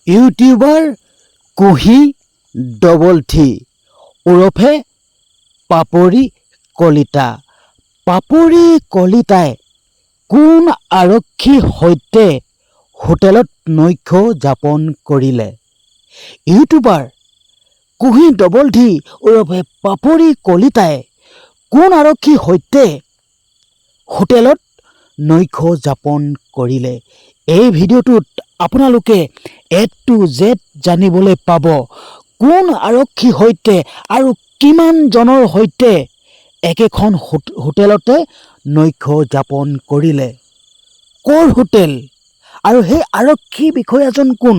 YouTuber কুঁহি double three ওৰফে পাপৰি কলিতা। পাপৰি কলিতাই কোন আৰক্ষীৰ সৈতে হোটেলত নৈশ যাপন কৰিলে? ইউটিউবাৰ কুঁহি ডবল থ্ৰী ওৰফে পাপৰি কলিতাই কোন আৰক্ষীৰ সৈতে হোটেলত নৈশ যাপন কৰিলে? এই ভিডিঅ'টোত আপোনালোকে এ টু জেড জানিবলৈ পাব, কোন আৰক্ষীৰ সৈতে আৰু কিমানজনৰ সৈতে একেখন হোটেলতে নৈশ যাপন কৰিলে, ক'ৰ হোটেল আৰু সেই আৰক্ষী বিষয়াজন কোন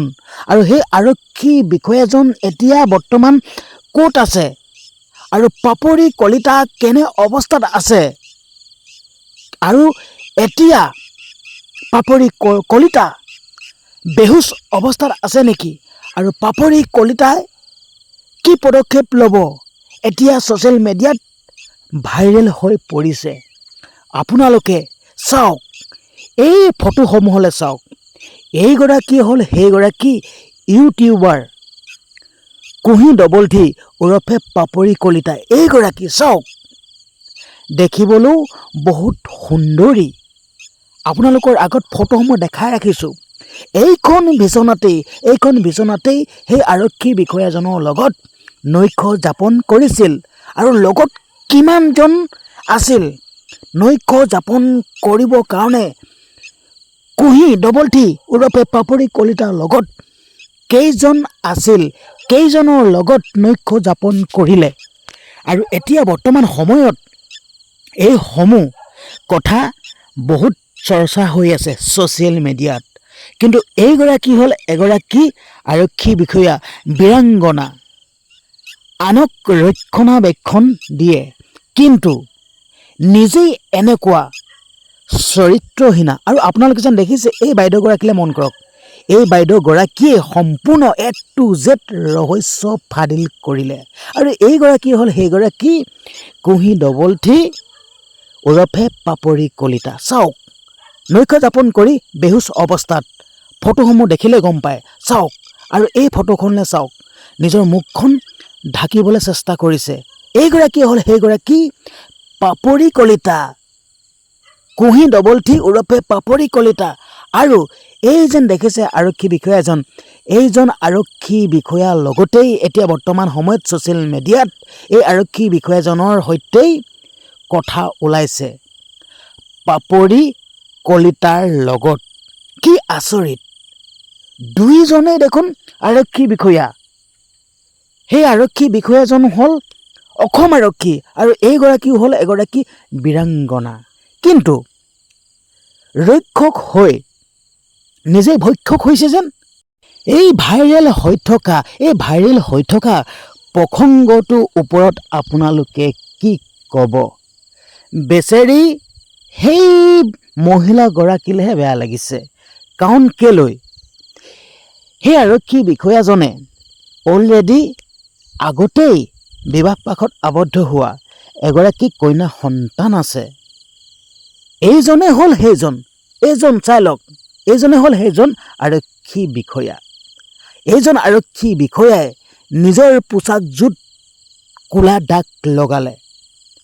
আৰু সেই আৰক্ষী বিষয়াজন এতিয়া বৰ্তমান ক'ত আছে আৰু পাপৰি কলিতা কেনে অৱস্থাত আছে আৰু এতিয়া পাপৰি কলিতা বেহুচ অৱস্থাত আছে নেকি আৰু পাপৰি কলিতাই কি পদক্ষেপ ল'ব, এতিয়া ছ'চিয়েল মিডিয়াত ভাইৰেল হৈ পৰিছে। আপোনালোকে চাওক, এই ফটোসমূহলৈ চাওক। এইগৰাকী হ'ল সেইগৰাকী ইউটিউবাৰ কুঁহি ডবল থ্ৰী ওৰফে পাপৰি কলিতা। এইগৰাকী চাওক, দেখিবলৈও বহুত সুন্দৰী। আপোনালোকৰ আগত ফটোসমূহ দেখাই ৰাখিছোঁ। এইখন বিচনাতেই সেই আৰক্ষী বিষয়াজনৰ লগত নৈশ যাপন কৰিছিল আৰু লগত কিমানজন আছিল, নৈশ যাপন কৰিবৰ কাৰণে কুঁহি ডবল থ্ৰী ওৰফে পাপৰি কলিতাৰ লগত কেইজন আছিল, কেইজনৰ লগত নৈশ যাপন কৰিলে আৰু এতিয়া বৰ্তমান সময়ত এইসমূহ কথা বহুত চৰ্চা হৈ আছে ছ'চিয়েল মিডিয়াত। কিন্তু এইগৰাকী হ'ল এগৰাকী আৰক্ষী বিষয়া, বীৰাংগনা, আনক ৰক্ষণাবেক্ষণ দিয়ে, কিন্তু নিজেই এনেকুৱা চৰিত্ৰহীনা। আৰু আপোনালোকে যেন দেখিছে, এই বাইদেউগৰাকীলৈ মন কৰক। এই বাইদেউগৰাকীয়ে সম্পূৰ্ণ এ টু জেড ৰহস্য ফাদিল কৰিলে। আৰু এইগৰাকী হ'ল সেইগৰাকী কুঁহি ডবল থ্ৰী ওৰফে পাপৰি কলিতা। চাওক, নৈশ যাপন কৰি বেহুচ অৱস্থাত ফটোসমূহ দেখিলে গম পায়। চাওক আৰু এই ফটোখনলৈ চাওক, নিজৰ মুখখন ঢাকিবলৈ চেষ্টা কৰিছে। এইগৰাকী হ'ল সেইগৰাকী পাপৰি কলিতা, কুঁহি ডবল থ্ৰী ওৰফে পাপৰি কলিতা। আৰু এই যেন দেখিছে আৰক্ষী বিষয়া এজন, এইজন আৰক্ষী বিষয়াৰ লগতেই এতিয়া বৰ্তমান সময়ত ছ'চিয়েল মিডিয়াত এই আৰক্ষী বিষয়াজনৰ সৈতেই কথা ওলাইছে পাপৰি কলিতাৰ লগত। কি আচৰিত, দুইজনেই দেখোন আৰক্ষী বিষয়া। সেই আৰক্ষী বিষয়াজন হ'ল অসম আৰক্ষী আৰু এইগৰাকীও হ'ল এগৰাকী বীৰাংগনা। কিন্তু ৰক্ষক হৈ নিজেই ভক্ষক হৈছে যেন। এই ভাইৰেল হৈ থকা প্ৰসংগটোৰ ওপৰত আপোনালোকে কি ক'ব? বেচেৰী সেই মহিলাগৰাকীলেহে বেয়া লাগিছে। কাৰণ কেলৈ, সেই আৰক্ষী বিষয়াজনে অলৰেডি আগতেই বিবাহ পাশত আবদ্ধ হোৱা এগৰাকী কন্যা সন্তান আছে। এইজনে হ'ল সেইজন, এইজন চাই লওক, এইজনে হ'ল সেইজন আৰক্ষী বিষয়া। এইজন আৰক্ষী বিষয়াই নিজৰ পোচাকযোৰত ক'লা দাগ লগালে।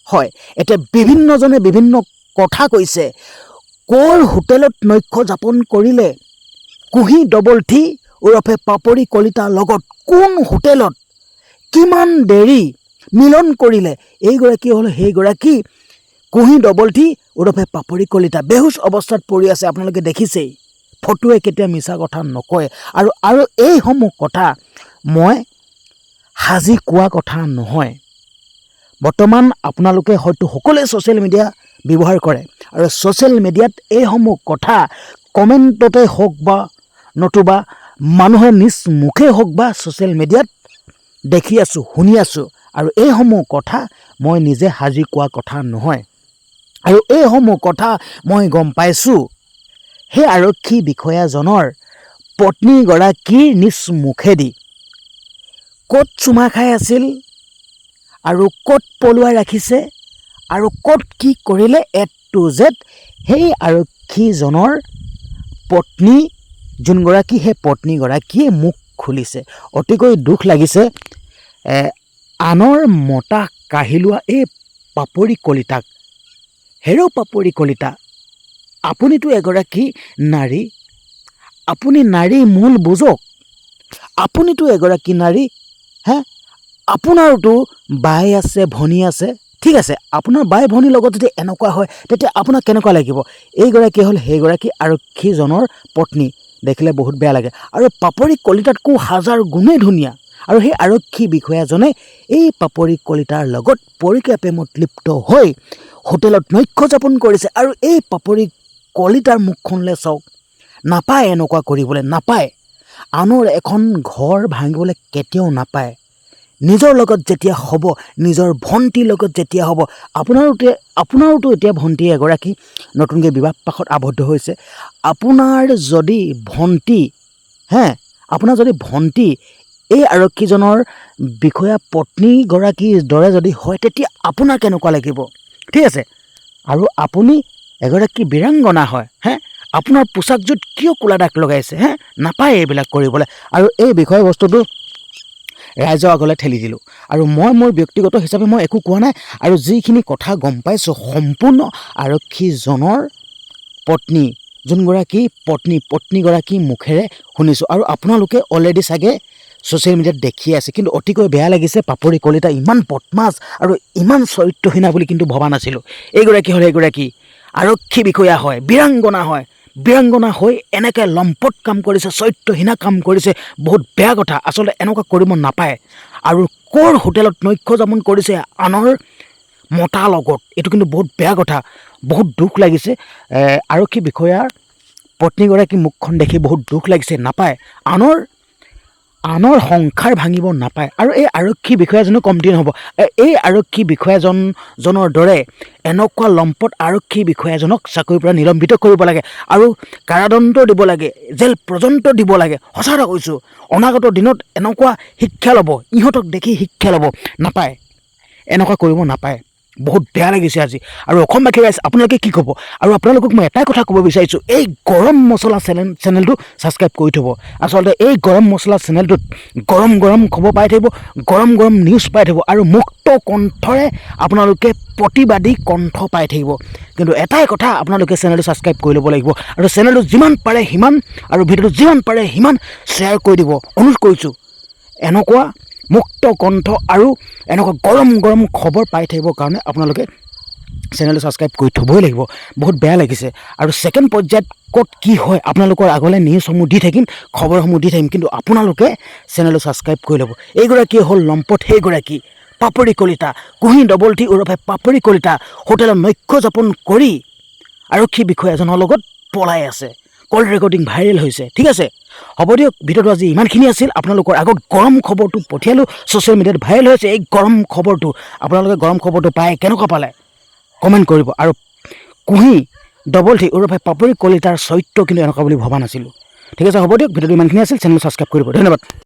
হয়, এতিয়া বিভিন্নজনে বিভিন্ন কথা কৈছে। ক'ৰ হোটেলত নৈশ যাপন কৰিলে কুঁহি ডবল থ্ৰী ওৰফে পাপৰি কলিতাৰ লগত, কোন হোটেলত কিমান দেৰি মিলন কৰিলে? এইগৰাকী হ'ল সেইগৰাকী কুঁহি ডবল থ্ৰী ওৰফে পাপৰি কলিতা। বেহুচ অৱস্থাত পৰি আছে, আপোনালোকে দেখিছেই। ফটোৱে কেতিয়া মিছা কথা নকয়। আৰু এইসমূহ কথা মই সাজি কোৱা কথা নহয়। বৰ্তমান আপোনালোকে হয়তো সকলোৱে ছ'চিয়েল মিডিয়া ব্যৱহাৰ কৰে আৰু ছ'চিয়েল মিডিয়াত এইসমূহ কথা কমেণ্টতে হওক বা নতুবা মানুহে নিজ মুখে হওক বা ছ'চিয়েল মিডিয়াত দেখি আছোঁ, শুনি আছোঁ। আৰু এইসমূহ কথা মই নিজে সাজি কোৱা কথা নহয়। আৰু এইসমূহ কথা মই গম পাইছোঁ সেই আৰক্ষী বিষয়াজনৰ পত্নীগৰাকীৰ নিজ মুখেদি। ক'ত চুমা খাই আছিল আৰু ক'ত পলুৱাই ৰাখিছে আৰু ক'ত কি কৰিলে, এ টু জেড সেই আৰক্ষীজনৰ পত্নী যোনগৰাকী সেই পত্নীগৰাকীয়ে মুখ খুলিছে। অতিকৈ দুখ লাগিছে আনৰ মতা কাঢ়ি লোৱা এই পাপৰি কলিতাক। হেৰৌ পাপৰি কলিতা, আপুনিতো এগৰাকী নাৰী, আপুনি নাৰী মূল বুজক। আপুনিতো এগৰাকী নাৰী হে, আপোনাৰোতো বাই আছে, ভনী আছে। ঠিক আছে, আপোনাৰ বাই ভনীৰ লগত যদি এনেকুৱা হয় তেতিয়া আপোনাক কেনেকুৱা লাগিব? এইগৰাকী হ'ল সেইগৰাকী আৰক্ষীজনৰ পত্নী। দেখিলে বহুত বেয়া লাগে। আৰু পাপৰি কলিতাতকৈও হাজাৰ গুণেই ধুনীয়া। আৰু সেই আৰক্ষী বিষয়াজনে এই পাপৰি কলিতাৰ লগত পৰকীয়া প্ৰেমত লিপ্ত হৈ হোটেলত নৈশ যাপন কৰিছে। আৰু এই পাপৰি কলিতাৰ মুখখনলৈ চাওক, নাপায় এনেকুৱা কৰিবলৈ, নাপায়। আনৰ এখন ঘৰ ভাঙিবলৈ কেতিয়াও নাপায়। নিজৰ লগত যেতিয়া হ'ব, নিজৰ ভণ্টিৰ লগত যেতিয়া হ'ব, আপোনাৰোতো এতিয়া ভণ্টি এগৰাকী নতুনকৈ বিবাহ পাশত আবদ্ধ হৈছে। আপোনাৰ যদি ভণ্টি হে, আপোনাৰ যদি ভণ্টি এই আৰক্ষীজনৰ বিষয়া পত্নীগৰাকীৰ দৰে যদি হয় তেতিয়া আপোনাৰ কেনেকুৱা লাগিব? ঠিক আছে, আৰু আপুনি এগৰাকী বীৰাংগনা হয় হে, আপোনাৰ পোচাকযোৰত কিয় ক'লা দাগ লগাইছে হে? নাপায় এইবিলাক কৰিবলৈ। আৰু এই বিষয়বস্তুটো ৰাইজৰ আগলৈ ঠেলি দিলোঁ। আৰু মই মোৰ ব্যক্তিগত হিচাপে মই একো কোৱা নাই। আৰু যিখিনি কথা গম পাইছোঁ সম্পূৰ্ণ আৰক্ষীজনৰ পত্নী, যোনগৰাকী পত্নীগৰাকী মুখেৰে শুনিছোঁ। আৰু আপোনালোকে অলৰেডি চাগে ছ'চিয়েল মিডিয়াত দেখি আছে। কিন্তু অতিকৈ বেয়া লাগিছে, পাপৰি কলিতা ইমান বদমাছ আৰু ইমান চৰিত্ৰহীনা বুলি কিন্তু ভবা নাছিলোঁ। এইগৰাকী হ'ল এইগৰাকী আৰক্ষী বিষয়া হয়, বীৰাংগনা হয়। বীৰাংগনা হৈ এনেকৈ লম্পট কাম কৰিছে, চৰিত্ৰহীনা কাম কৰিছে, বহুত বেয়া কথা। আচলতে এনেকুৱা কৰিব নাপায়। আৰু ক'ৰ হোটেলত নৈশ যাপন কৰিছে আনৰ মতাৰ লগত, এইটো কিন্তু বহুত বেয়া কথা। বহুত দুখ লাগিছে। আৰক্ষী বিষয়াৰ পত্নীগৰাকী মুখখন দেখি বহুত দুখ লাগিছে। নাপায়, আনৰ সংসাৰ ভাঙিব নাপায়। আৰু এই আৰক্ষী বিষয়াজনো কমটি নহ'ব। এই আৰক্ষী বিষয়াজনৰ দৰে এনেকুৱা লম্পট আৰক্ষী বিষয়াজনক চাকৰিৰ পৰা নিলম্বিত কৰিব লাগে আৰু কাৰাদণ্ড দিব লাগে, জেল পৰ্যন্ত দিব লাগে। সঁচা কথা কৈছোঁ, অনাগত দিনত এনেকুৱা শিক্ষা ল'ব, ইহঁতক দেখি শিক্ষা ল'ব। নাপায়, এনেকুৱা কৰিব নাপায়। বহুত বেয়া লাগিছে আজি। আৰু অসমবাসী ৰাইজ, আপোনালোকে কি ক'ব? আৰু আপোনালোকক মই এটাই কথা ক'ব বিচাৰিছোঁ, এই গৰম মছলা চেনেলটো ছাবস্ক্ৰাইব কৰি থ'ব। আচলতে এই গৰম মছলা চেনেলটোত গৰম গৰম খবৰ পাই থাকিব, গৰম গৰম নিউজ পাই থাকিব আৰু মুক্ত কণ্ঠৰে আপোনালোকে প্ৰতিবাদী কণ্ঠ পাই থাকিব। কিন্তু এটাই কথা, আপোনালোকে চেনেলটো ছাবস্ক্ৰাইব কৰি ল'ব লাগিব আৰু চেনেলটো যিমান পাৰে সিমান আৰু ভিডিঅ'টো যিমান পাৰে সিমান শ্বেয়াৰ কৰি দিব, অনুৰোধ কৰিছোঁ। এনেকুৱা মুক্ত কণ্ঠ আৰু এনেকুৱা গৰম গৰম খবৰ পাই থাকিবৰ কাৰণে আপোনালোকে চেনেলটো ছাবস্ক্ৰাইব কৰি থ'বই লাগিব। বহুত বেয়া লাগিছে। আৰু ছেকেণ্ড পৰ্যায়ত ক'ত কি হয় আপোনালোকৰ আগলৈ নিউজসমূহ দি থাকিম, খবৰসমূহ দি থাকিম। কিন্তু আপোনালোকে চেনেলটো ছাবস্ক্ৰাইব কৰি ল'ব। এইগৰাকী হ'ল লম্পট সেইগৰাকী পাপৰি কলিতা, কুঁহি ডবল টি ওৰফে পাপৰি কলিতা হোটেলত নৈশ যাপন কৰি আৰক্ষী বিষয়া এজনৰ লগত পলাই আছে। কল ৰেকৰ্ডিং ভাইৰেল হৈছে। ঠিক আছে, হ'ব দিয়ক, ভিডিঅ'টো আজি ইমানখিনি আছিল। আপোনালোকৰ আগত গৰম খবৰটো পঠিয়ালোঁ, ছ'চিয়েল মিডিয়াত ভাইৰেল হৈছে এই গৰম খবৰটো। আপোনালোকে গৰম খবৰটো পাই কেনেকুৱা পালে কমেণ্ট কৰিব। আৰু কুঁহি ডবল থ্ৰী ওৰফে পাপৰি কলিতাৰ চৰিত্ৰ কিন্তু এনেকুৱা বুলি ভবা নাছিলোঁ। ঠিক আছে, হ'ব দিয়ক, ভিডিঅ'টো ইমানখিনি আছিল। চেনেল ছাবস্ক্ৰাইব কৰিব। ধন্যবাদ।